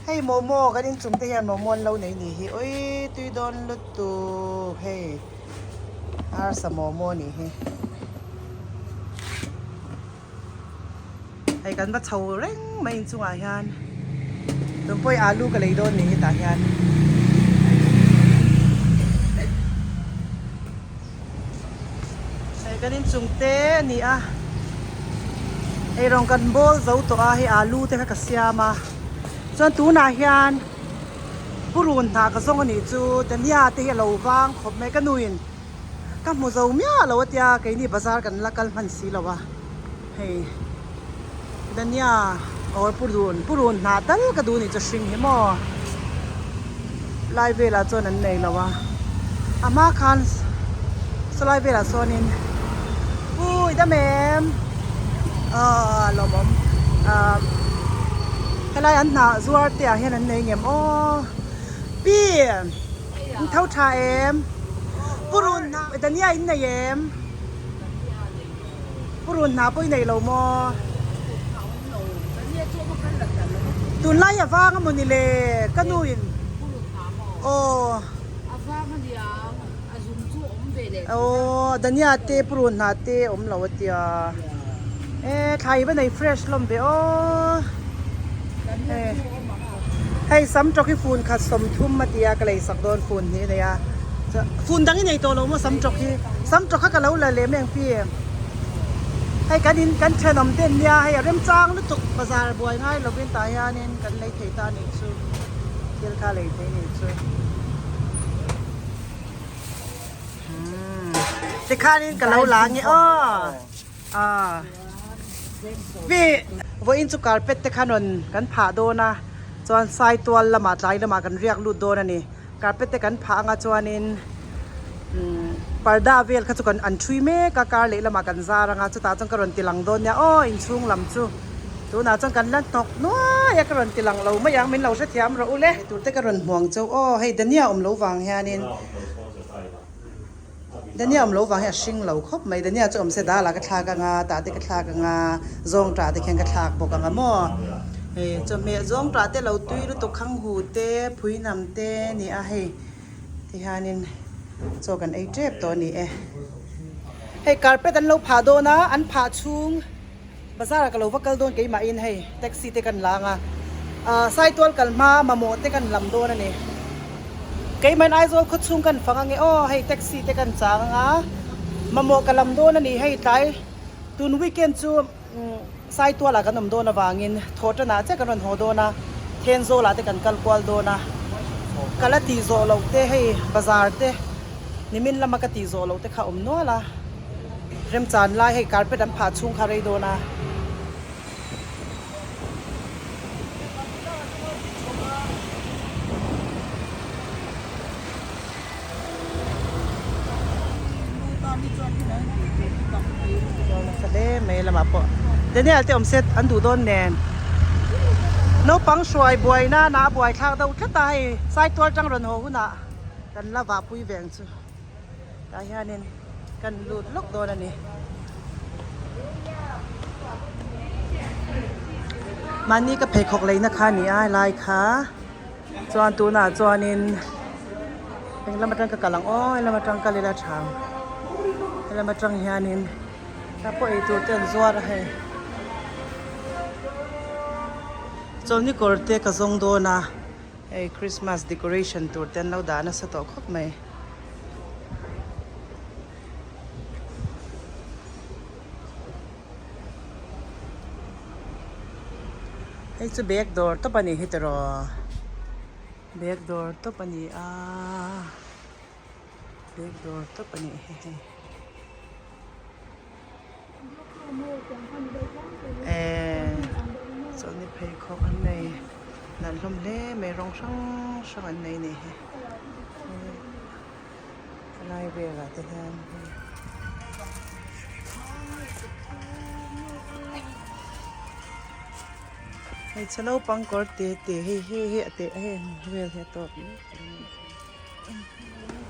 Hei momo kan inchung te hian momo an lo nei ni hi ui tui dawn lutuk hei arsa momo a nih hi. Hei kan va chho reng mai inchungah hian tun pawh hi alu ka lei dawn ni hetah hian. Hei kan inchung te a ni a eirawng kan bawl zo tawh a hei alu te kha ka siam a chuan tunah hian purun hnah ka zawng a nih chu dania te hi a lo vang khawp mai ka nuin ka hmu zo miah lo a tia keini bazar kan la kal hman si lo a hei dania or purun purun hnah tal ka duh nih chu hring hi maw lai velah chuan an nei lo a a hma khan sawlai velah sawnin ui dam em aw lawmawm ah helai an hnah zuar te ah hian an nei ngem aw pi in tho tha em purun hnah dania in nei em. Pu Run hna pawh i nei lo maw? Tunlai a vang a mawni le ka nu in aw aw Dania te Pu Run hna te awm lo a tia e thlai va nei fresh hlawm ve aw hei sam tawk hi fun khat 30 a tia ka lei sak dawn fun hi a nei a fun dang i nei tawh lo maw sam tawk hi sam tawk kha ka lo la lem eng pi hei kan in kan thenawm te an nia hei a remchang lutuk bazar buai ngai lovin tah hianin kan lei thei ta anih chu thil kha lei thei anih chu umm tikhanin ka lo la ange aw. A pi vawiin chu carpet te khan rawn kan phah dawn a chuan sai tual lamah tlai lamah kan riak lut dawn a ni carpet te kan phah anga chuanin umm parda vel kha chu kan an thui mek a kar leh lamah kan zar anga chutah chuan ka rawn ti lang dawn nia aw inchhung lam chu tunah chuan kan la hnawk nuai a ka rawn ti lang lo mai ang min lo hrethiam rawh u le tur te ka rawn hmuang chauh aw hei Dania awm lo vang hianin. Dania awm lo vang hi a hring lo khawp mai. Dania chu awm se dal ah ka thlak anga, tah te ka thlak anga, zawng tah te khian ka thlak bawk anga maw. Hei chawhmeh zawng tah te lo tui lutuk khang hu te, phui nam te ni a hei tihianin chaw kan ei tep tawh a ni e. Hei carpet an lo phah dawn a, an phah chhung bazar ah ka lo va kal dawn keimahin hei taxi te kan lang a ah saitual kal hma mamawh te kan lam dawn a ni keimahin Aizawl khaw chhung kan fang ange aw hei taxi te kan chang anga mamawh ka lam dawn a ni hei tlai tun weekend chu saitual ah kan awm dawn avangin thaw tan ah chiah kan rawn haw dawn a Thenzawl ah te kan kal kual dawn a ka la tih zawh loh te hei bazar te nimin lama ka tih zawh loh te kha awm nual a. Remchan lai hei carpet an phah chhung kha rei dawn a. Mai lamah pawh Daniel te awm se an duh dawn nen naupang hruai buai nana a buai thlak deuh tlat a hei saitual tang rawn haw hunah kan la vahpui ve ang chu. Tah hianin kan lut lawk dawn a ni. Mahni ka pheikhawk leina kha a ni a helai kha chuan tunah chuanin eng lam atang ka kal ang aw helam atang kal ila tha ang helam atang hianin tah pawh eitur te an zuar a hei chawlhni kawr te ka zawng dawn a hei christmas decoration tur te an lo dah nasa tawh khawp mai. Hei chu bag dawr tawp a nih hi tiraw bag dawr tawp a ni a bag dawr tawp a nih hi hei ehh chawlhni pheikhawk an nei nalh hlawm hle mai rawng hrang hrang an nei a nih hi. Helai velah te hian hmeichhe naupang kawr te te hei hei hi a teh hei vel hi a tawp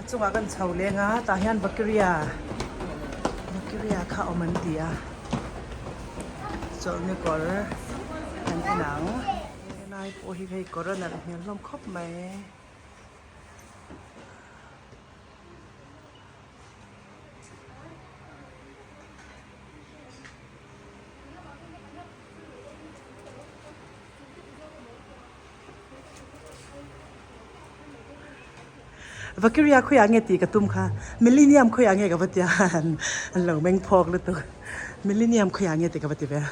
a chungah kan chho leng a tah hian bakeria bakeria kha awm an ti a chawlhni kawr kan en ang. Helai pawh hi hei kawr a nalh hmel hlawm khawp mai. Vakiria khawiah nge tih ka tum kha Millennium khawiah nge ka va tia an lo meng phawk lutuk Millennium khawiah nge tih ka va ti ve a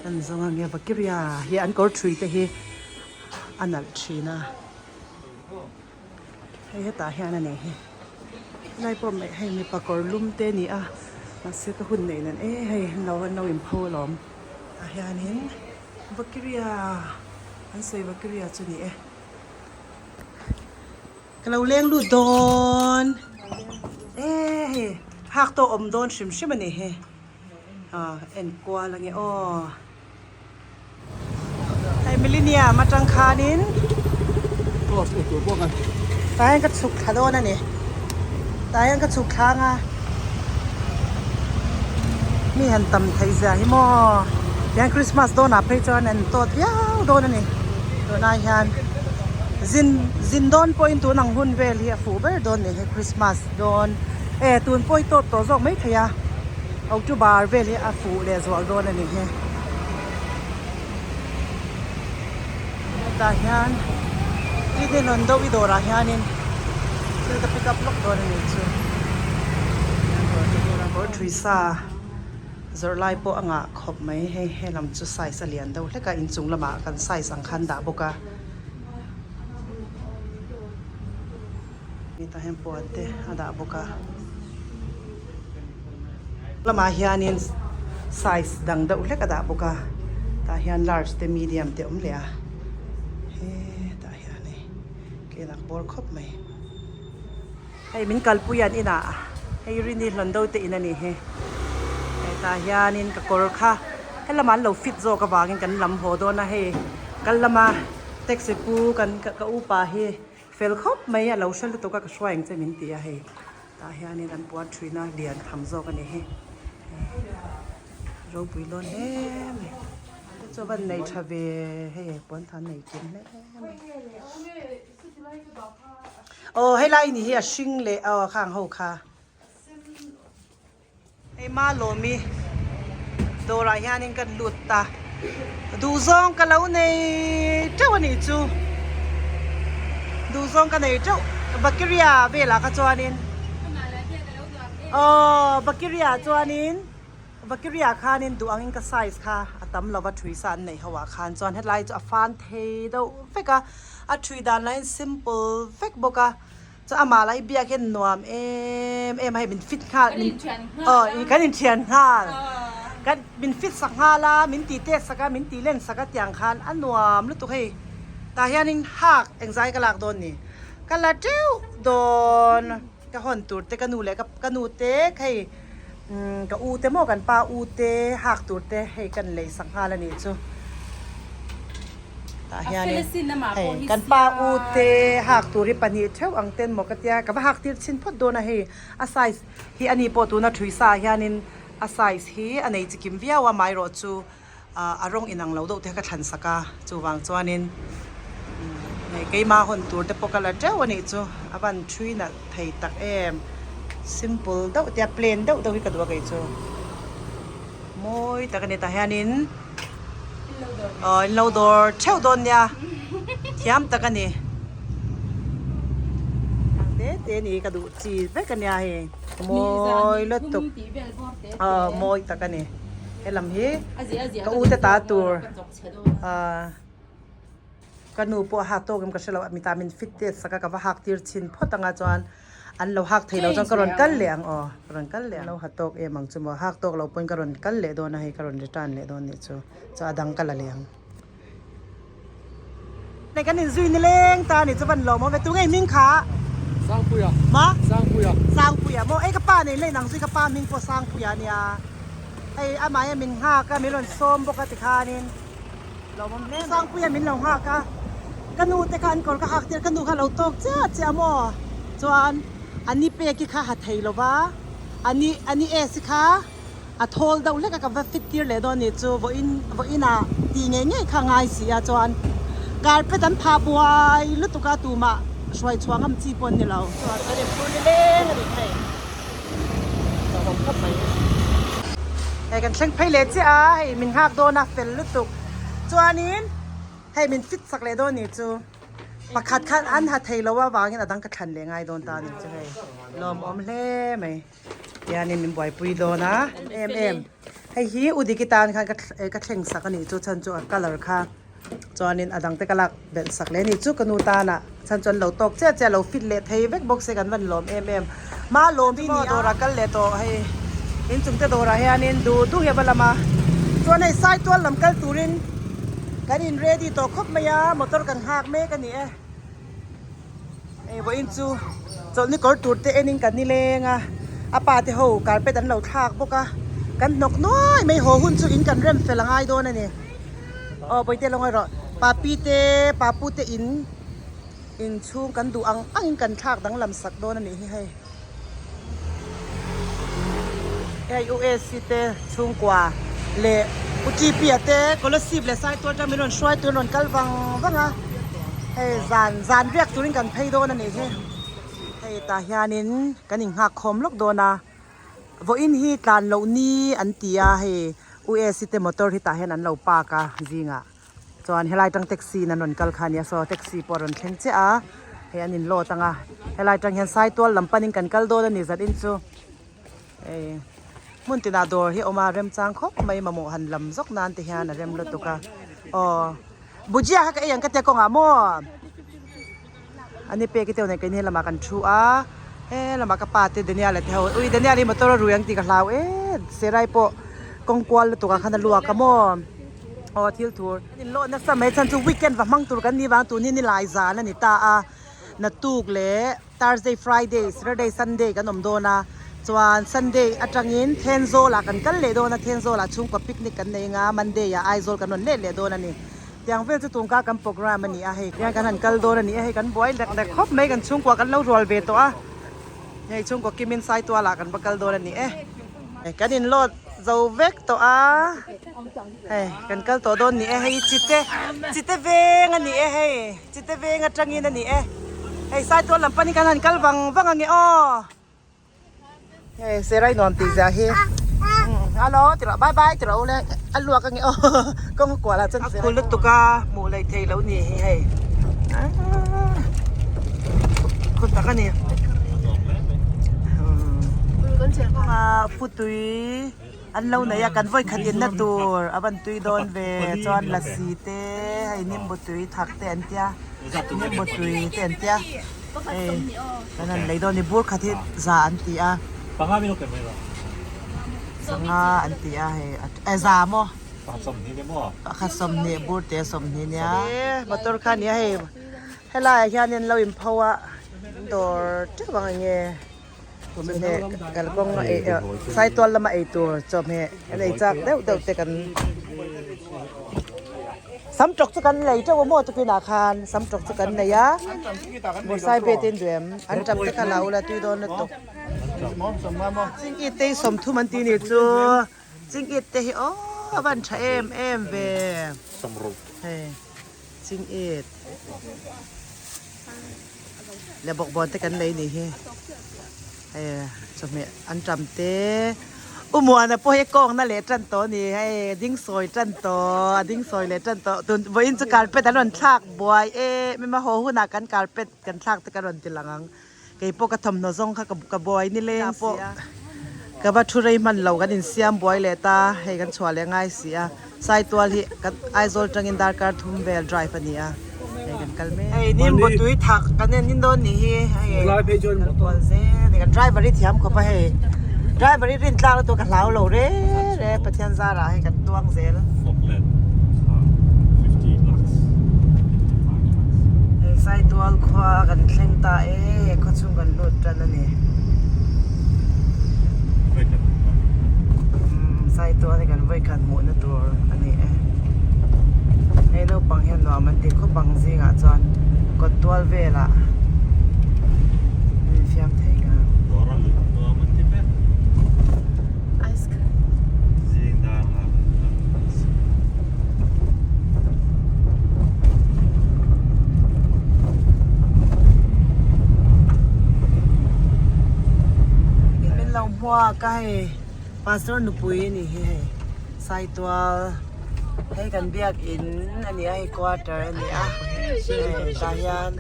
an zawng ang nge Vakiria hi an kawr thui te hi a nalh thin a hei hetah hian a nei hi helai pawh hei mipa kawr lum te a ni a mahse ka hun neih nan e hei an lo an lo inpho alawm tah hianin Vakiria an sawi Vakiria chu a ni e ka lo leng lut dawn e hei hak tawh awm dawn hrim hrim a ni hi ah enkual ange aw. Hei Millennium atang khanin tah hian ka chhuk thla dawn a ni tah hian ka chhuk thla anga mi han tam theih zia hi maw tihian Christmas dawnah phei chuan an tawt viau dawn a ni tunah hian zin zin dawn pawhin tun ang hun vel hi a fuh ber dawn ni hei Christmas dawn e tun pawh hi tawt tawh zawk maithei a. October vel hi a fuh leh zual dawn a ni hi. Hetah hian Eden rawn deuh i dawrah hianin thil ka pick up lawk dawn a ni chu. Kawr thui sa zawrh lai pawh a ngah khawp mai hei he lam chu size a lian deuh hlek a inchung lamah kan size ang khan dah bawk a. Hetah hian puan te a dah bawk a lamah hianin size dang deuh hlek a dah bawk a tah hian large te medium te a awm leh a hetah hian hei ke nak bawr khawp mai hei min kalpui an inah hei rini hlawn deuh te in a ni hi hetah hianin ka kawr kha helamah an lo fit zawk avangin kan lam haw dawn a hei kal lama taxi pu kan ka upa hi. Fel khawp mai a lo hre lutuk a ka hruai ang che min ti a hei tah hianin an puan thuina lian tham zawk a ni hi ropui lawn hle mai te chu a van nei tha ve hei puan than nei kim hle mai aw helai ni hi a hring leh aw khang ho kha. Hei Malawmi dawrah hianin kan lut ta, duhzawng ka lo nei teuh a nih chu, duhzawng ka nei teuh Bakeria velah kha chuanin aw Bakeria chuanin Bakeria khanin duh angin ka size kha a tam lova thui sa an neih ho ah khan chuan hetlai chu a fan thei deuh vek a, a thui dan lahin simple vek bawk a. Chu amah lah hi biak hian nuam em em a hei min fit nghal min aw kan inthian nghal kan min fit sak nghal a min tih tet sak a min tih len sak a tiang khan a nuam lutuk hei tah hianin hak engzai ka lak dawn ni ka la teuh dawn ka hawn tur te ka nu leh ka nu te hei ka u te maw kan pa u te hak tur te hei kan lei sak nghal a nih chu. Tah hianin hei kan pa u te hak tur hi pahnih theuh ang ten maw ka tia ka va hak tir chhin phawt dawn a hei a size hi ani pawh tuna thui sa ah hianin a size hi a nei chi kim viau a amaherawh chu ah a rawng inang lo deuh te ka thlan sak a chuvang chuanin hei keima hawn tur te pawh ka la teuh a nih chu a van thui nalh thei tak em simple deuh te a plain deuh deuh hi ka duh a kei chu mawi tak a ni tah hianin. Aw in lo dawr theuh dawn nia thiam tak a ni te te ni ka duh chi vek a nia hei mawi lutuk aw mawi tak a ni helam hi ka u te ta tur ah. Ka nu pawh a hak tawk em ka hre lo, mita min fit tet sak a, ka va hak tir chhin phawt anga chuan an lo hak thei lo chuan ka rawn kal leh ang aw, ka rawn kal leh ang. An lo ha tawk em ang chu maw, hak tawk lo pawhin ka rawn kal leh dawn a hei ka rawn return leh dawn nih chu, chuan a dang ka la leh ang. Hei kan inzui nileng ta a ni chu van lawm awm e, tunge hming kha? Sangpuia. Ma? Sangpuia. Sangpuia maw, ei ka pa nei leh nang zui ka pa hming pawh Sangpuia a nia, hei amah hian min nghak a, min rawn sawm bawk a tikhanin. Lawmawm hle mai. Sangpuia min lo nghak a, ka nu te kha an kawr ka hak tir, ka nu kha a lo tawk chiah chiah maw? Chuan a ni pek hi kha ha thei lo va, a ni a ni es hi kha A thawl deuh hlek a ka va fit tir leh dawn nih chu vawiin vawiin ah tih ngei ngei kha a ngai si a chuan carpet an phah buai lutuk a tumah hruai chhuah ngam chi pawh an ni lo. Chuan kan inphur ni leng a ni hei hlauhawm khawp mai. Hei kan thleng phei leh chiah a hei min nghak dawn a fel lutuk chuanin hei min fit sak leh dawn nih chu. Pakhat khan an ha thei lo avangin a dang ka thlan leh ngai dawn ta a ni chu hei lawmawm hle mai tianin min buaipui dawn a em em hei hi u diki tan khan ka thleng sak a nih chu chhan chu a colour kha chuanin a dang te ka lak belh sak leh a ni chu ka nu tana chhan chu an lo tawk chiah chiah lo fit leh thei vek bawk se kan van lawm em em ma lawm hi nia dawrah kal leh tawh hei inchung te dawrah hianin duh duh hi a va lam a chuan hei saitual lam kal turin. Kan in ready tawh khawp mai a, motor kan nghak mek a ni e. Hei vawiin chu chawlhni kawr tur te enin kan ni leng a, a pa te ho carpet an lo thlak bawk a, kan hnawk nuai mai haw hun chu in kan rem fel a ngai dawn a ni. Aw Bawihte lo ngaih rawh, papi te papu te in inchhung kan duh ang angin kan thlak danglam sak dawn a nih hi hei. Hei UAC te chhungkua leh U TP-a te Kolasib leh Saitual atang min rawn hruai tur an rawn kal vang vang a, hei zan zan riak turin kan phei dawn a nih hi. Hei tah hianin kan inghak khawm lawk dawn a, vawiin hi tlan loh ni an ti a, hei UAC te motor hi tah hian an lo park a zingah. Chuan helai tang taxi in an rawn kal kha a nia saw taxi pawh a rawn thleng chiah a hei an in load ang a helai tang hian saitual lam panin kan kal dawn a ni zat in chu hei hmun tinah dawr hi a awm a remchang khawp mai mamawh han lam zawk nan te hian a rem lutuk a aw bhujia kha ka ei ang ka tia kawngah maw ani pek i te awh nen keini lamah kan thu a he lamah ka pa te Daniel a te ho ui Daniel hi motor a rui ang tih ka hlau em serai pawh kawng kual lutuk ah khan a luak a maw. Aw thil thur in lawh nasa mai chhan chu weekend va hmang tur kan ni vang tun hi nilai zan a ni ta a naktuk leh Thursday Friday Saturday Sunday kan awm dawn a chuan Sunday atangin Thenzawl ah kan kal leh dawn a Thenzawl ah chhungkua picnic kan nei anga Monday ah Aizawl kan rawn let leh dawn a ni tiang vel chu tungka kan program a ni a hei tiang kan han kal dawn a ni a hei kan buai lek lek khawp mai kan chhungkua kan lo rual ve tawh a hei chhungkua kimin Saitual ah kan va kal dawn a ni e. Kan in load zo vek tawh a hei kan kal tawh dawn ni e hei chite chite veng a ni e hei chite veng atangin a ni e hei saitual lam panin kan han kal vang vang ange aw hei serai nuam tih zia hi hello ti rawh bye bye ti rawh ule a luak ange aw kawng kual ah chuan a khul lutuk a hmuh leh theih loh ni hi hei khu tak a ni. Kawnga futui an lo nei a kan vawi khat inna tur a van tui dawn ve chuan lasi te hei nimbu tui thak te an tia nimbu tui te an tia hei kan han lei dawn a ni bur khat hi za an ti a sangha an ti a hei e za maw pakhat sawmhnih bur te sawmhnih nia motor kha a ni a hei helaiah hianin lo inpho a dawr teuh ang enge. Chawhmeh kalkawng a ei saitual lama ei tur chawhmeh an ei chak deuh deuh te kan sam tawk chu kan lei teuh a maw tukinah khan sam tawk chu kan nei a bawrhsai ve te in duh em an tap te kha la ula tui dawn lutuk chingit te hi sawmthum an tih ni chu chingit te hi aw a van tha em em ve hei chingit. Le bawkbawn te kan lei nih hi hei chawhmeh an tam te u muana pawh hi kawngna leh tan tawh a ni hei ding sawi tan tawh a ding sawi leh tan tawh tun vawiin chu carpet an rawn thlak buai em em a haw hunah kan carpet kan thlak te ka rawn ti lang ang keipawh ka thawmhnaw zawng kha ka buai nileng si a ka va thu rei hman lo kan insiam buai leh ta hei kan chhuah leh ngai si a. Saitual hi kan Aizawl tangin darkar thum vel drive a ni a, hei kan kal mek. Hei nimbu tui thak kan en in dawn nih hi, hei kan kual zel a ni, kan driver hi thiam khawp a hei, driver hi rin tlak lutuk ka hlau lo re re Pathian zarah hei kan tuang zel. Hei Saitual khua kan thleng ta e, khawchhung kan lut tan a ni. Saitual hi kan vawi khat hmuhna tur a ni e. Hei naupang hian nuam an ti khawp ang zingah chuan kawt tual velah an infiam thei nga. Lalhmuak a hei pastor nupui a nih hi hei Saitual hei kan biakin a ni a hei quarter a ni a hei tah hian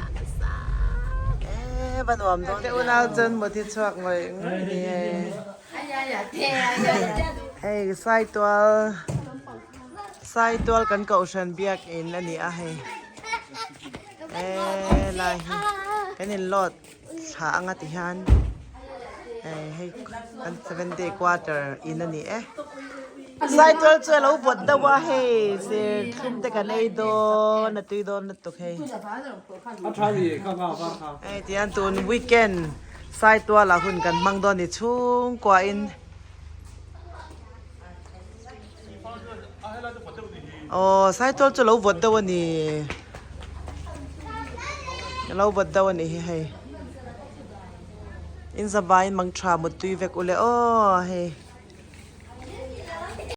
eee va nuam dawn te unau chuan mut hi chhuak ngawih ngawih a ni hei hei Saitual Saitual kan kohhran biakin a ni a hei eee lai hi kan in load. Thla anga ti hian hei kan seven day quarter in a ni e. Saitual chu a lo vawt deuh a hei serthlum te kan ei dawn a tui dawn lutuk hei. Hei ti hian tun weekend Saitual ah hun kan hmang dawn ni chhungkua in. Aw Saitual chu a lo vawt deuh a ni a lo vawt deuh a nih hi hei in zavaiin mang tha mut tui vek ule aw hei.